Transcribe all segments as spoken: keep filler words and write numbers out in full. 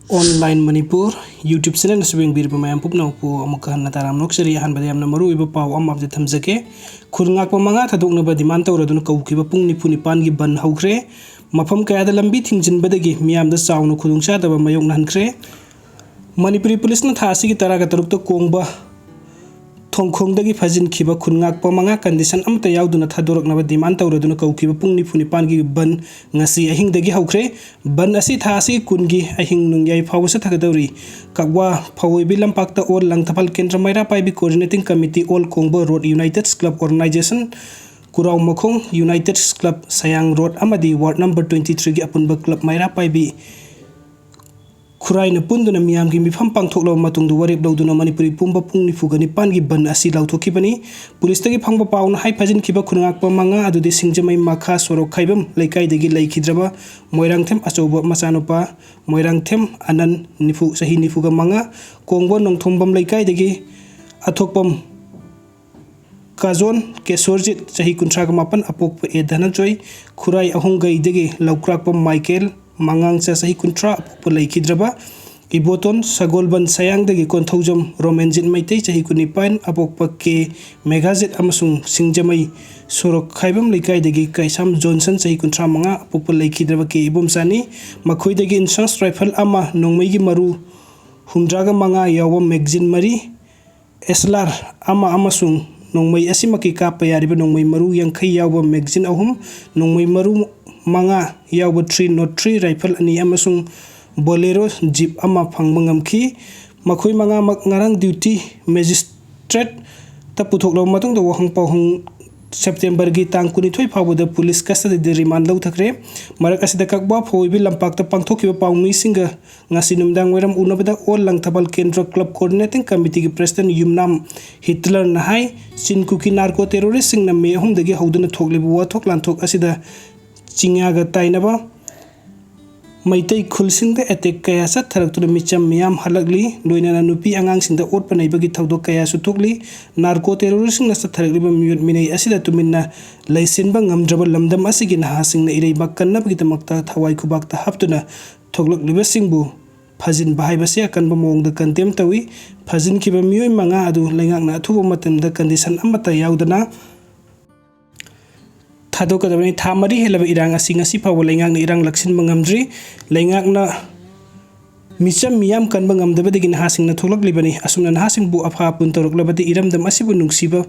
Online Manipur YouTube channel ꯑꯁꯤꯕꯨ ꯌꯦꯡꯕꯤꯔꯤꯕ ꯃꯌꯥꯝ ꯄꯨꯝꯅꯃꯛꯄꯨ ꯑꯃꯨꯛꯀ ꯍꯟꯅ ꯇꯔꯥꯝꯅ ꯑꯣꯛꯆꯔꯤ꯫ ꯑꯍꯥꯟꯕꯗ ꯌꯥꯝꯅ ꯃꯔꯨꯑꯣꯏꯕ ꯄꯥꯎ ꯑꯃ ꯑꯃꯗꯤ ꯊꯝꯖꯒꯦ꯫ ꯈꯨꯟ ꯉꯥꯛꯄ ꯃꯉꯥ ꯊꯥꯗꯣꯛꯅꯕ demand ꯇꯧꯔꯗꯨꯅ ꯀꯧꯈꯤꯕ ꯄꯨꯡ ꯅꯤꯐꯨ ꯅꯤꯄꯥꯟꯒꯤ ꯕꯟ ꯍꯧꯈ꯭ꯔꯦ꯫ ꯃꯐꯝ ꯀꯌꯥꯗ ꯂꯝꯕꯤ ꯊꯤꯡꯖꯤꯟꯕꯗꯒꯤ ꯃꯤꯌꯥꯝꯗ ꯆꯥꯎꯅ ꯈꯨꯗꯣꯡꯆꯥꯗꯕ ꯃꯥꯌꯣꯛꯅꯍꯟꯈ꯭ꯔꯦ꯫ ꯃꯅꯤꯄꯨꯔꯤ ꯄꯨꯂꯤꯁꯅ ꯊꯥ ꯑꯁꯤꯒꯤ ꯇꯔꯥꯒ ꯇꯔꯨꯛꯇ ꯀꯣꯡꯕ ꯊꯣꯡꯈꯣꯡꯗꯒꯤ ꯐꯥꯖꯤꯟꯈꯤꯕ ꯈꯨꯟ ꯉꯥꯛꯄ ꯃꯉꯥ condition ꯑꯃꯠꯇ ꯌꯥꯎꯗꯅ ꯊꯥꯗꯣꯔꯛꯅꯕ demand ꯇꯧꯔꯗꯨꯅ ꯀꯧꯈꯤꯕ ꯄꯨꯡ ꯅꯤꯐꯨ ꯅꯤꯄꯥꯟꯒꯤ ꯕꯟ ꯉꯁꯤ ꯑꯍꯤꯡꯗꯒꯤ ꯍꯧꯈ꯭ꯔꯦ꯫ ꯕꯟ ꯑꯁꯤ ꯊꯥ ꯑꯁꯤꯒꯤ ꯀꯨꯟꯒꯤ ꯑꯍꯤꯡ ꯅꯣꯡꯌꯥꯏ ꯐꯥꯎꯕ ꯆꯠꯊꯒꯗꯧꯔꯤ꯫ ꯀꯛꯋꯥ ꯐꯧꯑꯣꯏꯕꯤ ꯂꯝꯄꯥꯛꯇ all Langthabal Kendra Meira Paibi Coordinating Committee all Kongba road United Club Organization Kurao Makhong United Club Sayang road ꯑꯃꯗꯤ ward number twenty threeꯒꯤ ꯑꯄꯨꯟꯕ club ꯃꯩꯔꯥ ꯄꯥꯏꯕꯤ ꯈꯨꯔꯥꯏꯅ ꯄꯨꯟꯗꯨꯅ ꯃꯤꯌꯥꯝꯒꯤ ꯃꯤꯐꯝ ꯄꯥꯡꯊꯣꯛꯂꯕ ꯃꯇꯨꯡꯗ ꯋꯥꯔꯦꯞ ꯂꯧꯗꯨꯅ ꯃꯅꯤꯄꯨꯔꯤ ꯄꯨꯝꯕ ꯄꯨꯡ ꯅꯤꯐꯨꯒ ꯅꯤꯄꯥꯟꯒꯤ ꯕꯟ ꯑꯁꯤ ꯂꯥꯎꯊꯣꯛꯈꯤꯕꯅꯤ꯫ ꯄꯨꯂꯤꯁꯇꯒꯤ ꯐꯪꯕ ꯄꯥꯎꯅ ꯍꯥꯏ, ꯐꯥꯖꯤꯟꯈꯤꯕ ꯈꯨꯟꯉꯥꯛꯄ ꯃꯉꯥ ꯑꯗꯨꯗꯤ ꯁꯤꯡꯖꯃꯩ ꯃꯈꯥ ꯁꯣꯔꯣꯛ ꯈꯥꯏꯕꯝ ꯂꯩꯀꯥꯏꯗꯒꯤ ꯂꯩꯈꯤꯗ꯭ꯔꯕ ꯃꯣꯏꯔꯥꯡꯊꯦꯝ ꯑꯆꯧꯕ ꯃꯆꯥꯅꯨꯄꯥ ꯃꯣꯏꯔꯥꯡꯊꯦꯝ ꯑꯅꯟ ꯅꯤꯐꯨ, ꯆꯍꯤ ꯅꯤꯐꯨꯒ ꯃꯉꯥ, ꯀꯣꯡꯕ ꯅꯣꯡꯊꯣꯝꯕꯝ ꯂꯩꯀꯥꯏꯗꯒꯤ ꯑꯊꯣꯛꯄꯝ ꯀꯥꯖꯣꯟ ꯀꯦꯁꯣꯔꯖꯤꯠ, ꯆꯍꯤ ꯀꯨꯟꯊ꯭ꯔꯥꯒ ꯃꯥꯄꯟ, ꯑꯄꯣꯛꯄ ꯑꯦ ꯙꯅꯟꯖꯣꯏ, ꯈꯨꯔꯥꯏ ꯑꯍꯨꯝꯒꯩꯗꯒꯤ ꯂꯧꯀ꯭ꯔꯥꯛꯄꯝ ꯃꯥꯏꯀꯦꯜ ꯃꯉꯥꯡꯆꯥ, ꯆꯍꯤ ꯀꯨꯟꯊ꯭ꯔꯥ, ꯑꯄꯣꯛꯄ ꯂꯩꯈꯤꯗ꯭ꯔꯕ ꯏꯕꯣꯇꯣꯟ ꯁꯒꯣꯜꯕꯟ ꯁꯌꯥꯡꯗꯒꯤ ꯀꯣꯟꯊꯧꯖꯝ ꯔꯣꯃꯦꯟꯖꯤꯠ ꯃꯩꯇꯩ, ꯆꯍꯤ ꯀꯨꯟꯅꯤꯄꯥꯟ, ꯑꯄꯣꯛꯄ ꯀꯦ ꯃꯦꯘꯥꯖꯤꯠ ꯑꯃꯁꯨꯡ ꯁꯤꯡꯖꯃꯩ ꯁꯣꯔꯣꯛ ꯈꯥꯏꯕꯝ ꯂꯩꯀꯥꯏꯗꯒꯤ ꯀꯩꯁꯥꯝ ꯖꯣꯟꯁꯟ, ꯆꯍꯤ ꯀꯨꯟꯊ꯭ꯔꯥ ꯃꯉꯥ, ꯑꯄꯣꯛꯄ ꯂꯩꯈꯤꯗ꯭ꯔꯕ ꯀꯦ ꯏꯕꯣꯝꯆꯥꯅꯤ꯫ ꯃꯈꯣꯏꯗꯒꯤ insurance rifle ꯑꯃ, ꯅꯣꯡꯃꯩꯒꯤ ꯃꯔꯨ ꯍꯨꯝꯗ꯭ꯔꯥꯒ ꯃꯉꯥ ꯌꯥꯎꯕ magazine ꯃꯔꯤ, ꯑꯦꯁ ꯑꯦꯜ ꯑꯥꯔ ꯑꯃ ꯑꯃꯁꯨꯡ ꯅꯣꯡꯃꯩ ꯑꯁꯤꯃꯛꯀꯤ ꯀꯥꯞꯄ ꯌꯥꯔꯤꯕ ꯅꯣꯡꯃꯩ ꯃꯔꯨ ꯌꯥꯡꯈꯩ ꯌꯥꯎꯕ magazine ꯑꯍꯨꯝ, ꯅꯣꯡꯃꯩ ꯃꯔꯨ ꯃꯉꯥ ꯌꯥꯎꯕ three nought three rifle ꯑꯅꯤ ꯑꯃꯁꯨꯡ Bolero jeep ꯑꯃ ꯐꯪꯕ ꯉꯝꯈꯤ꯫ ꯃꯈꯣꯏ ꯃꯉꯥꯃꯛ ꯉꯔꯥꯡ duty magistrateꯇ ꯄꯨꯊꯣꯛꯂꯕ ꯃꯇꯨꯡꯗ ꯋꯥꯍꯪ ꯄꯥꯎꯍꯪ Septemberꯒꯤ ꯇꯥꯡ ꯀꯨꯟꯅꯤꯊꯣꯏ ꯐꯥꯎꯕꯗ police custodyꯗ remand ꯂꯧꯊꯈ꯭ꯔꯦ꯫ ꯃꯔꯛ ꯑꯁꯤꯗ ꯀꯛꯋꯥ ꯐꯧꯑꯣꯏꯕꯤ ꯂꯝꯄꯥꯛꯇ ꯄꯥꯡꯊꯣꯛꯈꯤꯕ ꯄꯥꯎꯃꯤꯁꯤꯡꯒ ꯉꯁꯤ ꯅꯨꯃꯤꯗꯥꯡ ꯋꯥꯏꯔꯝ ꯎꯅꯕꯗ ꯑꯣꯜ ꯂꯪꯊꯕꯥꯜ ꯀꯦꯟꯗ꯭ꯔ club coordinating committeeꯒꯤ president ꯌꯨꯝꯅꯥꯝ ꯍꯤꯠꯂꯔꯅ ꯍꯥꯏ, ꯆꯤꯟ ꯀꯨꯀꯤ narco terroristꯁꯤꯡꯅ ꯃꯦ ꯑꯍꯨꯝꯗꯒꯤ ꯍꯧꯗꯨꯅ ꯊꯣꯛꯂꯤꯕ ꯋꯥꯊꯣꯛ ꯂꯥꯟꯊꯣꯛ ꯑꯁꯤꯗ ꯆꯤꯡꯌꯥꯒ ꯇꯥꯏꯅꯕ ꯃꯩꯇꯩ ꯈꯨꯜꯁꯤꯡꯗ attack ꯀꯌꯥ ꯆꯠꯊꯔꯛꯇꯨꯅ ꯃꯤꯆꯝ ꯃꯤꯌꯥꯝ ꯍꯜꯂꯛꯂꯤ꯫ ꯂꯣꯏꯅꯅ ꯅꯨꯄꯤ ꯑꯉꯥꯡꯁꯤꯡꯗ ꯑꯣꯠꯄ ꯅꯩꯕꯒꯤ ꯊꯧꯗꯣꯛ ꯀꯌꯥꯁꯨ ꯊꯣꯛꯂꯤ꯫ Narco terroristꯁꯤꯡꯅ ꯆꯠꯊꯔꯛꯂꯤꯕ ꯃꯤꯑꯣꯠ ꯃꯤꯅꯩ ꯑꯁꯤꯗ ꯇꯨꯃꯤꯟꯅ ꯂꯩꯁꯤꯟꯕ ꯉꯝꯗ꯭ꯔꯕ ꯂꯝꯗꯝ ꯑꯁꯤꯒꯤ ꯅꯍꯥꯁꯤꯡꯅ ꯏꯔꯩꯕꯥꯛ ꯀꯟꯅꯕꯒꯤꯗꯃꯛꯇ ꯊꯋꯥꯏ ꯈꯨꯕꯥꯛꯇ ꯍꯥꯞꯇꯨꯅ ꯊꯣꯛꯂꯛꯂꯤꯕꯁꯤꯡꯕꯨ ꯐꯥꯖꯤꯟꯕ ꯍꯥꯏꯕꯁꯤ ꯑꯀꯟꯕ ꯃꯑꯣꯡꯗ ꯀꯟꯗꯦꯝ ꯇꯧꯏ꯫ ꯐꯥꯖꯤꯟꯈꯤꯕ ꯃꯤꯑꯣꯏ ꯃꯉꯥ ꯑꯗꯨ ꯂꯩꯉꯥꯛꯅ ꯑꯊꯨꯕ ꯃꯇꯝꯗ ꯀꯟꯗꯤꯁꯟ ꯑꯃꯠꯇ ꯌꯥꯎꯗꯅ ꯊꯥꯗꯣꯛꯀꯗꯕꯅꯤ꯫ ꯊꯥ ꯃꯔꯤ ꯍꯦꯜꯂꯕ ꯏꯔꯥꯡ ꯑꯁꯤ ꯉꯁꯤ ꯐꯥꯎꯕ ꯂꯩꯉꯥꯛꯅ ꯏꯔꯥꯡ ꯂꯥꯛꯁꯤꯟꯕ ꯉꯝꯗ꯭ꯔꯤ꯫ ꯂꯩꯉꯥꯛꯅ ꯃꯤꯆꯝ ꯃꯤꯌꯥꯝ ꯀꯟꯕ ꯉꯝꯗꯕꯗꯒꯤ ꯅꯍꯥꯁꯤꯡꯅ ꯊꯣꯛꯂꯛꯂꯤꯕꯅꯤ꯫ ꯑꯁꯨꯝꯅ ꯅꯍꯥꯁꯤꯡꯕꯨ ꯑꯐ ꯑꯄꯨꯟ ꯇꯧꯔꯛꯂꯕꯗꯤ ꯏꯔꯝꯗꯝ ꯑꯁꯤꯕꯨ ꯅꯨꯡꯁꯤꯕ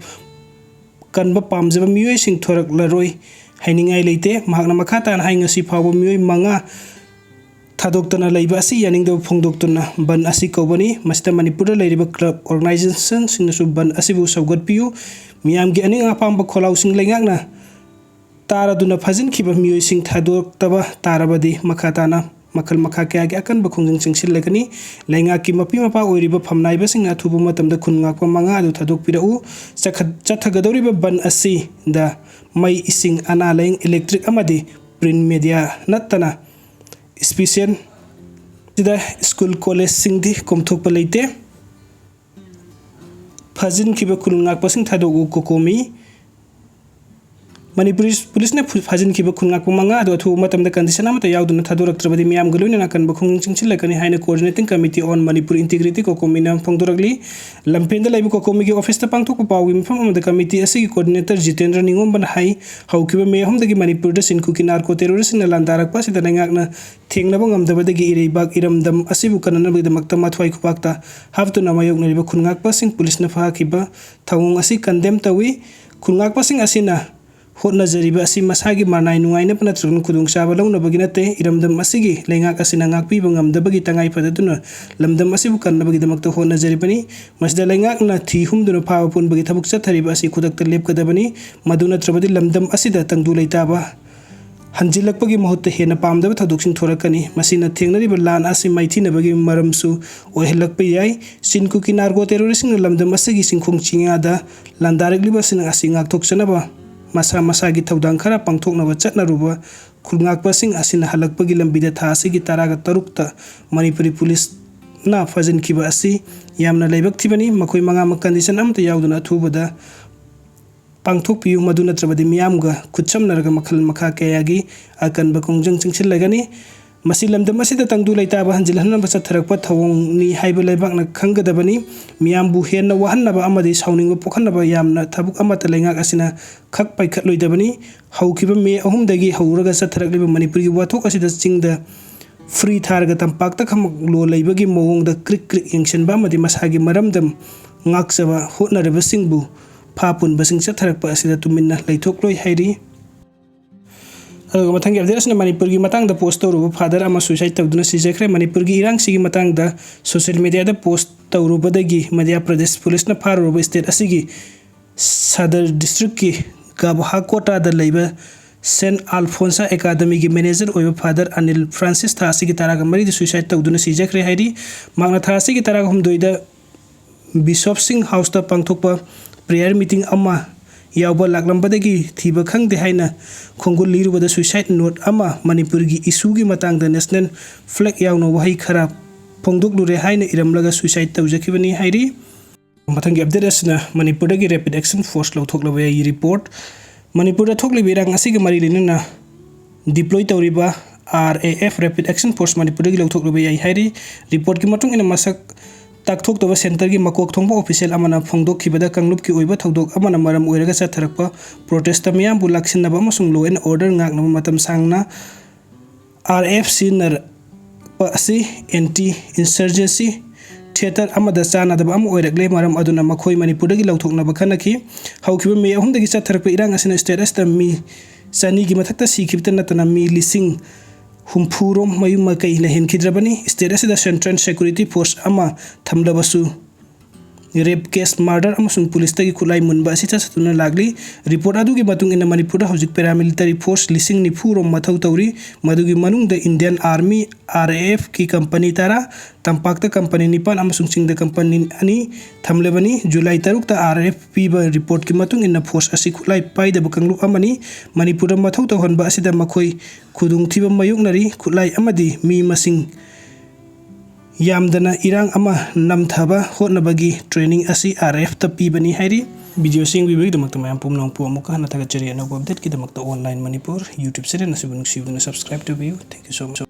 ꯀꯟꯕ ꯄꯥꯝꯖꯕ ꯃꯤꯑꯣꯏꯁꯤꯡ ꯊꯣꯔꯛꯂꯔꯣꯏ ꯍꯥꯏꯅꯤꯡꯉꯥꯏ ꯂꯩꯇꯦ꯫ ꯃꯍꯥꯛꯅ ꯃꯈꯥ ꯇꯥꯅ ꯍꯥꯏ, ꯉꯁꯤ ꯐꯥꯎꯕ ꯃꯤꯑꯣꯏ ꯃꯉꯥ ꯊꯥꯗꯣꯛꯇꯅ ꯂꯩꯕ ꯑꯁꯤ ꯌꯥꯅꯤꯡꯗꯕ ꯐꯣꯡꯗꯣꯛꯇꯨꯅ ꯕꯟ ꯑꯁꯤ ꯀꯧꯕꯅꯤ꯫ ꯃꯁꯤꯗ ꯃꯅꯤꯄꯨꯔꯗ ꯂꯩꯔꯤꯕ ꯀ꯭ꯂꯕ ꯑꯣꯔꯒꯅꯥꯏꯖꯦꯁꯟꯁꯤꯡꯅꯁꯨ ꯕꯟ ꯑꯁꯤꯕꯨ ꯁꯧꯒꯠꯄꯤꯌꯨ꯫ ꯃꯤꯌꯥꯝꯒꯤ ꯑꯅꯤꯡ ꯑꯄꯥꯝꯕ ꯈꯣꯜꯂꯥꯎꯁꯤꯡ ꯂꯩꯉꯥꯛꯅ ꯇꯥꯔꯗꯨꯅ ꯐꯥꯖꯤꯟꯈꯤꯕ ꯃꯤꯑꯣꯏꯁꯤꯡ ꯊꯥꯗꯣꯛꯇꯕ ꯇꯥꯔꯕꯗꯤ ꯃꯈꯥ ꯇꯥꯅ ꯃꯈꯜ ꯃꯈꯥ ꯀꯌꯥꯒꯤ ꯑꯀꯟꯕ ꯈꯣꯡꯖꯪ ꯆꯪꯁꯤꯜꯂꯒꯅꯤ꯫ ꯂꯩꯉꯥꯛꯀꯤ ꯃꯄꯤ ꯃꯄꯥ ꯑꯣꯏꯔꯤꯕ ꯐꯝꯅꯥꯏꯕꯁꯤꯡꯅ ꯑꯊꯨꯕ ꯃꯇꯝꯗ ꯈꯨꯟ ꯉꯥꯛꯄ ꯃꯉꯥ ꯑꯗꯨ ꯊꯥꯗꯣꯛꯄꯤꯔꯛꯎ꯫ ꯆꯠꯈ-, ꯆꯠꯊꯒꯗꯧꯔꯤꯕ ꯕꯟ ꯑꯁꯤꯗ ꯃꯩ, ꯏꯁꯤꯡ, ꯑꯅꯥ ꯂꯥꯏꯌꯦꯡ, ꯏꯂꯦꯛꯇ꯭ꯔꯤꯛ ꯑꯃꯗꯤ ꯄ꯭ꯔꯤꯟ ꯃꯦꯗꯤꯌꯥ ꯅꯠꯇꯅ ꯏꯁꯄꯤꯁꯦꯜ ꯁꯤꯗ ꯁ꯭ꯀꯨꯜ ꯀꯣꯂꯦꯖꯁꯤꯡꯗꯤ ꯀꯣꯝꯊꯣꯛꯄ ꯂꯩꯇꯦ꯫ ꯐꯥꯖꯤꯟꯈꯤꯕ ꯈꯨꯟ ꯉꯥꯛꯄꯁꯤꯡ ꯊꯥꯗꯣꯛꯎ꯫ ꯀꯣꯀꯣꯃꯤ꯫ ꯃꯅꯤꯄꯨꯔꯤ ꯄꯨꯂꯤꯁꯅ ꯐꯨ-, ꯐꯥꯖꯤꯟꯈꯤꯕ ꯈꯨꯟ ꯉꯥꯛꯄ ꯃꯉꯥ ꯑꯗꯨ ꯑꯊꯨꯕ ꯃꯇꯝꯗ ꯀꯟꯗꯤꯁꯟ ꯑꯃꯠꯇ ꯌꯥꯎꯗꯅ ꯊꯥꯗꯣꯔꯛꯇ꯭ꯔꯕꯗꯤ ꯃꯤꯌꯥꯝꯒ ꯂꯣꯏꯅꯅ ꯑꯀꯟꯕ ꯈꯣꯡꯖꯪ ꯆꯪꯁꯤꯜꯂꯛꯀꯅꯤ ꯍꯥꯏꯅ Coordinating Committee on Manipur Integrity, ꯀꯣꯀꯣꯃꯤꯅ ꯐꯣꯡꯗꯣꯔꯛꯂꯤ꯫ ꯂꯝꯐꯦꯟꯗ ꯂꯩꯕ ꯀꯣꯀꯣꯃꯤꯒꯤ ꯑꯣꯐꯤꯁꯇ ꯄꯥꯡꯊꯣꯛꯄ ꯄꯥꯎꯒꯤ ꯃꯤꯐꯝ ꯑꯃꯗ ꯀꯃꯤꯇꯤ ꯑꯁꯤꯒꯤ coordinator ꯖꯤꯇꯦꯟꯗ꯭ꯔ ꯅꯤꯉꯣꯝꯕꯅ ꯍꯥꯏ, ꯍꯧꯈꯤꯕ ꯃꯦ ꯑꯍꯨꯝꯗꯒꯤ ꯃꯅꯤꯄꯨꯔꯗ ꯆꯤꯟ ꯀꯨꯀꯤ ꯅꯥꯔꯀꯣ ꯇꯦꯔꯣꯔꯤꯁꯁꯤꯡꯅ ꯂꯥꯟꯗꯥꯔꯛꯄ ꯑꯁꯤꯗ ꯂꯩꯉꯥꯛꯅ ꯊꯦꯡꯅꯕ ꯉꯝꯗꯕꯗꯒꯤ ꯏꯔꯩꯕꯥꯛ ꯏꯔꯝꯗꯝ ꯑꯁꯤꯕꯨ ꯀꯟꯅꯅꯕꯒꯤꯗꯃꯛꯇ ꯃꯊ꯭ꯋꯥꯏ ꯈꯨꯄꯥꯛꯇ ꯍꯥꯞꯇꯨꯅ ꯃꯥꯌꯣꯛꯅꯔꯤꯕ ꯈꯨꯟꯉꯥꯛꯄꯁꯤꯡ ꯄꯨꯂꯤꯁꯅ ꯐꯥꯈꯤꯕ ꯊꯧꯑꯣꯡ ꯑꯁꯤ ꯀꯟꯗꯦꯝ ꯇꯧꯏ꯫ ꯈꯨꯟꯉꯥꯛꯄꯁꯤꯡ ꯑꯁꯤꯅ ꯍꯣꯠꯅꯖꯔꯤꯕ ꯑꯁꯤ ꯃꯁꯥꯒꯤ ꯃꯔꯅꯥꯏ ꯅꯨꯡꯉꯥꯏꯅꯕ ꯅꯠꯇ꯭ꯔꯒꯅ ꯈꯨꯗꯣꯡꯆꯥꯕ ꯂꯧꯅꯕꯒꯤ ꯅꯠꯇꯦ꯫ ꯏꯔꯝꯗꯝ ꯑꯁꯤꯒꯤ ꯂꯩꯉꯥꯛ ꯑꯁꯤꯅ ꯉꯥꯛꯄꯤꯕ ꯉꯝꯗꯕꯒꯤ ꯇꯉꯥꯏ ꯐꯗꯗꯨꯅ ꯂꯝꯗꯝ ꯑꯁꯤꯕꯨ ꯀꯟꯅꯕꯒꯤꯗꯃꯛꯇ ꯍꯣꯠꯅꯖꯔꯤꯕꯅꯤ꯫ ꯃꯁꯤꯗ ꯂꯩꯉꯥꯛꯅ ꯊꯤ ꯍꯨꯝꯗꯨꯅ ꯐꯥꯕ ꯄꯨꯟꯕꯒꯤ ꯊꯕꯛ ꯆꯠꯊꯔꯤꯕ ꯑꯁꯤ ꯈꯨꯗꯛꯇ ꯂꯦꯞꯀꯗꯕꯅꯤ꯫ ꯃꯗꯨ ꯅꯠꯇ꯭ꯔꯕꯗꯤ ꯂꯝꯗꯝ ꯑꯁꯤꯗ ꯇꯪꯗꯨ ꯂꯩꯇꯥꯕ ꯍꯟꯖꯤꯜꯂꯛꯄꯒꯤ ꯃꯍꯨꯠꯇ ꯍꯦꯟꯅ ꯄꯥꯝꯗꯕ ꯊꯧꯗꯣꯛꯁꯤꯡ ꯊꯣꯔꯛꯀꯅꯤ꯫ ꯃꯁꯤꯅ ꯊꯦꯡꯅꯔꯤꯕ ꯂꯥꯟ ꯑꯁꯤ ꯃꯥꯏꯊꯤꯅꯕꯒꯤ ꯃꯔꯝꯁꯨ ꯑꯣꯏꯍꯜꯂꯛꯄ ꯌꯥꯏ꯫ ꯆꯤꯟ ꯀꯨꯀꯤ ꯅꯥꯔꯀꯣ ꯇꯦꯔꯣꯔꯤꯁꯁꯤꯡꯅ ꯂꯝꯗꯝ ꯑꯁꯤꯒꯤ ꯆꯤꯡꯈꯣꯡ ꯆꯤꯡꯌꯥꯗ ꯂꯥꯟꯗꯥꯔꯛꯂꯤꯕꯁꯤꯡ ꯑꯁꯤ ꯉꯥꯛꯊꯣꯛꯆꯅꯕ ꯃꯁꯥ ꯃꯁꯥꯒꯤ ꯊꯧꯗꯥꯡ ꯈꯔ ꯄꯥꯡꯊꯣꯛꯅꯕ ꯆꯠꯅꯔꯨꯕ ꯈꯨꯟꯉꯥꯛꯄꯁꯤꯡ ꯑꯁꯤꯅ ꯍꯜꯂꯛꯄꯒꯤ ꯂꯝꯕꯤꯗ ꯊꯥ ꯑꯁꯤꯒꯤ ꯇꯔꯥꯒ ꯇꯔꯨꯛꯇ ꯃꯅꯤꯄꯨꯔꯤ ꯄꯨꯂꯤꯁꯅ ꯐꯥꯖꯤꯟꯈꯤꯕ ꯑꯁꯤ ꯌꯥꯝꯅ ꯂꯥꯏꯕꯛ ꯊꯤꯕꯅꯤ꯫ ꯃꯈꯣꯏ ꯃꯉꯥꯃꯛ ꯀꯟꯗꯤꯁꯟ ꯑꯃꯠꯇ ꯌꯥꯎꯗꯅ ꯑꯊꯨꯕꯗ ꯄꯥꯡꯊꯣꯛꯄꯤꯌꯨ, ꯃꯗꯨ ꯅꯠꯇ꯭ꯔꯕꯗꯤ ꯃꯤꯌꯥꯝꯒ ꯈꯨꯠꯁꯝꯅꯔꯒ ꯃꯈꯜ ꯃꯈꯥ ꯀꯌꯥꯒꯤ ꯑꯀꯟꯕ ꯈꯣꯡꯖꯪ ꯆꯪꯁꯤꯜꯂꯒꯅꯤ꯫ ꯃꯁꯤ ꯂꯝꯗꯝ ꯑꯁꯤꯗ ꯇꯪꯗꯨ ꯂꯩꯇꯥꯕ ꯍꯟꯖꯤꯜꯍꯟꯅꯕ ꯆꯠꯊꯔꯛꯄ ꯊꯧꯑꯣꯡꯅꯤ ꯍꯥꯏꯕ ꯂꯩꯕꯥꯛꯅ ꯈꯪꯒꯗꯕꯅꯤ꯫ ꯃꯤꯌꯥꯝꯕꯨ ꯍꯦꯟꯅ ꯋꯥꯍꯟꯅꯕ ꯑꯃꯗꯤ ꯁꯥꯎꯅꯤꯡꯕ ꯄꯣꯛꯍꯟꯅꯕ ꯌꯥꯝꯅ ꯊꯕꯛ ꯑꯃꯠꯇ ꯂꯩꯉꯥꯛ ꯑꯁꯤꯅ ꯈꯛ ꯄꯥꯏꯈꯠꯂꯣꯏꯗꯕꯅꯤ꯫ ꯍꯧꯈꯤꯕ ꯃꯦ ꯑꯍꯨꯝꯗꯒꯤ ꯍꯧꯔꯒ ꯆꯠꯊꯔꯛꯂꯤꯕ ꯃꯅꯤꯄꯨꯔꯒꯤ ꯋꯥꯊꯣꯛ ꯑꯁꯤꯗ ꯆꯤꯡꯗ ꯐ꯭ꯔꯤ ꯊꯥꯔꯒ ꯇꯝꯄꯥꯛꯇ ꯈꯝꯃꯛꯂꯣ ꯂꯩꯕꯒꯤ ꯃꯑꯣꯡꯗ ꯀ꯭ꯔꯤꯛ ꯀ꯭ꯔꯤꯛ ꯌꯦꯡꯁꯤꯟꯕ ꯑꯃꯗꯤ ꯃꯁꯥꯒꯤ ꯃꯔꯝꯗꯝ ꯉꯥꯛꯆꯕ ꯍꯣꯠꯅꯔꯤꯕꯁꯤꯡꯕꯨ ꯐꯥ ꯄꯨꯟꯕꯁꯤꯡ ꯆꯠꯊꯔꯛꯄ ꯑꯁꯤꯗ ꯇꯨꯃꯤꯟꯅ ꯂꯩꯊꯣꯛꯂꯣꯏ ꯍꯥꯏꯔꯤ꯫ ꯑꯗꯨꯒ ꯃꯊꯪꯒꯤ ꯑꯞꯗꯦꯠ ꯑꯁꯤꯅ ꯃꯅꯤꯄꯨꯔꯒꯤ ꯃꯇꯥꯡꯗ ꯄꯣꯁ ꯇꯧꯔꯨꯕ ꯐꯥꯗꯔ ꯑꯃ ꯁꯨꯏꯁꯥꯏꯠ ꯇꯧꯗꯨꯅ ꯁꯤꯖꯈ꯭ꯔꯦ꯫ ꯃꯅꯤꯄꯨꯔꯒꯤ ꯏꯔꯥꯡꯁꯤꯒꯤ ꯃꯇꯥꯡꯗ ꯁꯣꯁꯤꯌꯦꯜ ꯃꯤꯗꯤꯌꯥꯗ ꯄꯣꯁ ꯇꯧꯔꯨꯕꯗꯒꯤ ꯃꯙ꯭ꯌ ꯄ꯭ꯔꯗꯦꯁ ꯄꯨꯂꯤꯁꯅ ꯐꯥꯔꯨꯔꯕ ꯁ꯭ꯇꯦꯠ ꯑꯁꯤꯒꯤ ꯁꯗꯔ ꯗꯤꯁꯇ꯭ꯔꯤꯛꯀꯤ ꯒꯥꯕꯍꯥꯀꯣꯇꯥꯗ ꯂꯩꯕ ꯁꯦꯟ ꯑꯜꯐꯣꯟꯁꯥ ꯑꯦꯀꯥꯗꯃꯤꯒꯤ ꯃꯦꯅꯦꯖꯔ ꯑꯣꯏꯕ ꯐꯥꯗꯔ ꯑꯅꯤꯜ ꯐ꯭ꯔꯥꯟꯁꯤꯁ ꯊꯥ ꯑꯁꯤꯒꯤ ꯇꯔꯥꯒ ꯃꯔꯤꯗ ꯁꯨꯏꯁꯥꯏꯠ ꯇꯧꯗꯨꯅ ꯁꯤꯖꯈ꯭ꯔꯦ ꯍꯥꯏꯔꯤ꯫ ꯃꯍꯥꯛꯅ ꯊꯥ ꯑꯁꯤꯒꯤ ꯇꯔꯥꯒ ꯍꯨꯝꯗꯣꯏꯗ ꯕꯤꯁꯣꯞꯁꯤꯡ ꯍꯥꯎꯁꯇ ꯄꯥꯡꯊꯣꯛꯄ ꯄ꯭ꯔꯦꯌꯔ ꯃꯤꯇꯤꯡ ꯑꯃ ꯌꯥꯎꯕ ꯂꯥꯛꯂꯝꯕꯗꯒꯤ ꯊꯤꯕ ꯈꯪꯗꯦ ꯍꯥꯏꯅ ꯈꯣꯡꯒꯨꯜ ꯂꯤꯔꯨꯕꯗ ꯁꯨꯏꯁꯥꯏꯠ ꯅꯣꯠ ꯑꯃ ꯃꯅꯤꯄꯨꯔꯒꯤ ꯏꯁꯨꯒꯤ ꯃꯇꯥꯡꯗ ꯅꯦꯁꯅꯦꯜ ꯐ꯭ꯂꯦꯒ ꯌꯥꯎꯅ ꯋꯥꯍꯩ ꯈꯔ ꯐꯣꯡꯗꯣꯛꯂꯨꯔꯦ ꯍꯥꯏꯅ ꯏꯔꯝꯂꯒ ꯁꯨꯏꯁꯥꯏꯠ ꯇꯧꯖꯈꯤꯕꯅꯤ ꯍꯥꯏꯔꯤ꯫ ꯃꯊꯪꯒꯤ ꯑꯞꯗꯦꯠ ꯑꯁꯤꯅ ꯃꯅꯤꯄꯨꯔꯗꯒꯤ ꯔꯦꯄꯤꯗ ꯑꯦꯛꯁꯟ ꯐꯣꯔꯁ ꯂꯧꯊꯣꯛꯂꯕ ꯌꯥꯏ ꯔꯤꯄꯣꯔꯠ꯫ ꯃꯅꯤꯄꯨꯔꯗ ꯊꯣꯛꯂꯤꯕ ꯏꯔꯥꯡ ꯑꯁꯤꯒ ꯃꯔꯤ ꯂꯩꯅꯅ ꯗꯤꯄ꯭ꯂꯣꯏ ꯇꯧꯔꯤꯕ R A F rapid action force ꯃꯅꯤꯄꯨꯔꯗꯒꯤ ꯂꯧꯊꯣꯛꯂꯕ ꯌꯥꯏ ꯍꯥꯏꯔꯤ꯫ ꯔꯤꯄꯣꯔꯠꯀꯤ ꯃꯇꯨꯡ ꯏꯟꯅ ꯃꯁꯛ ꯇꯥꯛꯊꯣꯛꯇꯕ ꯁꯦꯟꯇꯔꯒꯤ ꯃꯀꯣꯛ ꯊꯣꯡꯕ ꯑꯣꯐꯤꯁꯦꯜ ꯑꯃꯅ ꯐꯣꯡꯗꯣꯛꯈꯤꯕꯗ ꯀꯥꯡꯂꯨꯞꯀꯤ ꯑꯣꯏꯕ ꯊꯧꯗꯣꯛ ꯑꯃꯅ ꯃꯔꯝ ꯑꯣꯏꯔꯒ ꯆꯠꯊꯔꯛꯄ ꯄ꯭ꯔꯣꯇꯦꯁꯇ ꯃꯤꯌꯥꯝꯕꯨ ꯂꯥꯛꯁꯤꯟꯅꯕ ꯑꯃꯁꯨꯡ ꯂꯣ ꯑꯦꯟ ꯑꯣꯔꯗꯔ ꯉꯥꯛꯅꯕ ꯃꯇꯝ ꯁꯥꯡꯅ ꯑꯥꯔ ꯑꯦꯐ ꯁꯤꯖꯤꯟꯅꯔꯛꯄ ꯑꯁꯤ ꯑꯦꯟꯇꯤ ꯏꯟꯁꯔꯖꯦꯟꯁꯤ ꯊꯤꯌꯦꯇꯔ ꯑꯃꯗ ꯆꯥꯟꯅꯗꯕ ꯑꯃ ꯑꯣꯏꯔꯛꯂꯦ꯫ ꯃꯔꯝ ꯑꯗꯨꯅ ꯃꯈꯣꯏ ꯃꯅꯤꯄꯨꯔꯗꯒꯤ ꯂꯧꯊꯣꯛꯅꯕ ꯈꯟꯅꯈꯤ꯫ ꯍꯧꯈꯤꯕ ꯃꯦ ꯑꯍꯨꯝꯗꯒꯤ ꯆꯠꯊꯔꯛꯄ ꯏꯔꯥꯡ ꯑꯁꯤꯅ ꯁ꯭ꯇꯦꯠ ꯑꯁꯤꯗ ꯃꯤ ꯆꯅꯤꯒꯤ ꯃꯊꯛꯇ ꯁꯤꯈꯤꯕꯇ ꯅꯠꯇꯅ ꯃꯤ ꯂꯤꯁꯤꯡ ꯍꯨꯝꯐꯨꯔꯣꯝ ꯃꯌꯨꯝ ꯃꯀꯩ ꯂꯩꯍꯟꯈꯤꯗ꯭ꯔꯕꯅꯤ꯫ ꯁ꯭ꯇꯦꯠ ꯑꯁꯤꯗ ꯁꯦꯟꯇ꯭ꯔꯦꯜ ꯁꯦꯀ꯭ꯌꯨꯔꯤꯇꯤ ꯐꯣꯔꯁ ꯑꯃ ꯊꯝꯂꯕꯁꯨ ꯔꯦꯞ ꯀꯦꯁ, ꯃꯔꯗꯔ ꯑꯃꯁꯨꯡ ꯄꯨꯂꯤꯁꯇꯒꯤ ꯈꯨꯠꯂꯥꯏ ꯃꯨꯟꯕ ꯑꯁꯤ ꯆꯠꯊꯗꯨꯅ ꯂꯥꯛꯂꯤ꯫ ꯔꯤꯄꯣꯔꯠ ꯑꯗꯨꯒꯤ ꯃꯇꯨꯡ ꯏꯟꯅ ꯃꯅꯤꯄꯨꯔꯗ ꯍꯧꯖꯤꯛ ꯄꯦꯔꯥꯃꯤꯂꯤꯇꯔꯤ ꯐꯣꯔꯁ ꯂꯤꯁꯤꯡ ꯅꯤꯐꯨ ꯔꯣꯝ ꯃꯊꯧ ꯇꯧꯔꯤ꯫ ꯃꯗꯨꯒꯤ ꯃꯅꯨꯡꯗ ꯏꯟꯗꯤꯌꯟ ꯑꯥꯔꯃꯤ, ꯑꯥꯔ ꯑꯦ ꯑꯦꯐꯀꯤ ꯀꯝꯄꯅꯤ ꯇꯔꯥ, ꯇꯝꯄꯥꯛꯇ ꯀꯝꯄꯅꯤ ꯅꯤꯄꯥꯟ ꯑꯃꯁꯨꯡ ꯆꯤꯡꯗ ꯀꯝꯄꯅꯤ ꯑꯅꯤ ꯊꯝꯂꯕꯅꯤ꯫ ꯖꯨꯂꯥꯏ ꯇꯔꯨꯛꯇ ꯑꯥꯔ ꯑꯦ ꯑꯦꯐ ꯄꯤꯕ ꯔꯤꯄꯣꯔꯠꯀꯤ ꯃꯇꯨꯡ ꯏꯟꯅ ꯐꯣꯔꯁ ꯑꯁꯤ ꯈꯨꯠꯂꯥꯏ ꯄꯥꯏꯗꯕ ꯀꯥꯡꯂꯨꯞ ꯑꯃꯅꯤ꯫ ꯃꯅꯤꯄꯨꯔꯗ ꯃꯊꯧ ꯇꯧꯍꯟꯕ ꯑꯁꯤꯗ ꯃꯈꯣꯏ ꯈꯨꯗꯣꯡꯊꯤꯕ ꯃꯥꯌꯣꯛꯅꯔꯤ꯫ ꯈꯨꯠꯂꯥꯏ ꯑꯃꯗꯤ ꯃꯤ ꯃꯁꯤꯡ ꯌꯥꯝꯗꯅ ꯏꯔꯥꯡ ꯑꯃ ꯅꯝꯊꯕ ꯍꯣꯠꯅꯕꯒꯤ ꯇ꯭ꯔꯦꯅꯤꯡ ꯑꯁꯤ ꯑꯥꯔ ꯑꯦꯐꯇ ꯄꯤꯕꯅꯤ ꯍꯥꯏꯔꯤ꯫ ꯚꯤꯗꯤꯑꯣꯁꯤ ꯌꯦꯡꯕꯤꯕꯒꯤꯗꯃꯛꯇ ꯃꯌꯥꯝ ꯄꯨꯝꯅꯃꯛꯄꯨ ꯑꯃꯨꯛꯀ ꯍꯟꯅ ꯊꯥꯒꯠꯆꯔꯤ꯫ ꯑꯅꯧꯕ ꯑꯞꯗꯦꯠꯀꯤꯗꯃꯛꯇ ꯑꯣꯟꯂꯥꯏꯟ ꯃꯅꯤꯄꯨꯔ ꯌꯨꯇ꯭ꯌꯨꯕ ꯆꯦꯅꯦꯜ ꯑꯁꯤꯕꯨ ꯅꯨꯡꯁꯤꯕꯤꯗꯨꯅ ꯁꯕꯁꯀ꯭ꯔꯥꯏꯕ ꯇꯧꯕꯤꯌꯨ꯫ Thank you so much.